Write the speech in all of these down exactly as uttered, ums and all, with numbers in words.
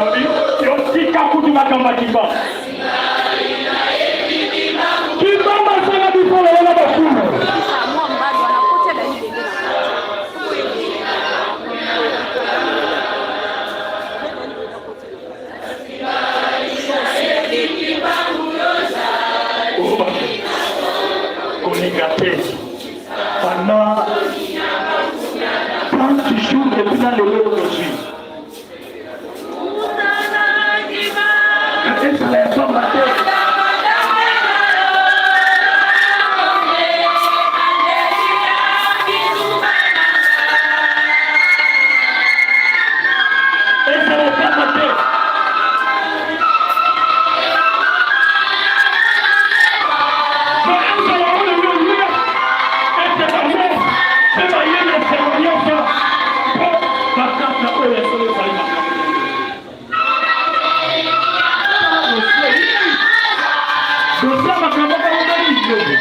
Yo, yo, tika kutu makambo ya Kimbangu. Kimbangu asala bifolo wana bakulu. Kolinga te. Pendant trente jours depuis là, lelo tozwi. Ezala ya pamba te. Ezala ya pamba te. Ba ezala oyo yo lia, ete bango mpe bayei na nsango nyonso mpo bakata oyo ya solo ezali makambo. Dossier makambo kaka nani ndobo.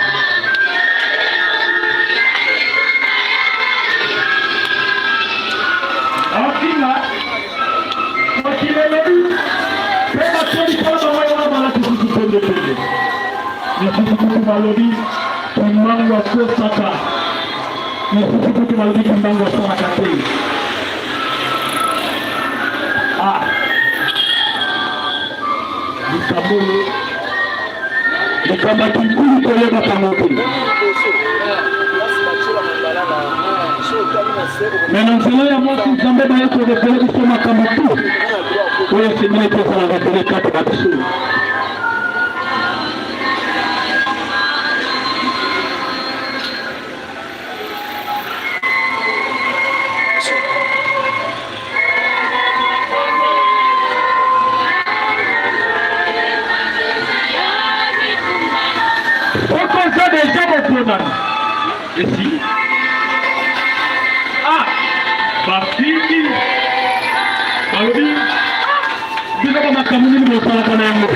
Akinga, mokili elobi, mpe batoli kala bango wana balati kutu pembe pembe. Misusu kutu balobi, Kimbangu akosaka. Misusu kutu balobi, Kimbangu asalaka te. Ah. Likambo oyo, likambo ya kinkulu toyebaka yango te. Mais na nzela ya mwasi Nzambe baye ko révéler biso makambo tout oyo esengeli te ezala révélé kati na biso. Soko oza déjà koponana, esili. Ah, bafingi, balobi, ah, bino bamakambo nini bosalaka na yango?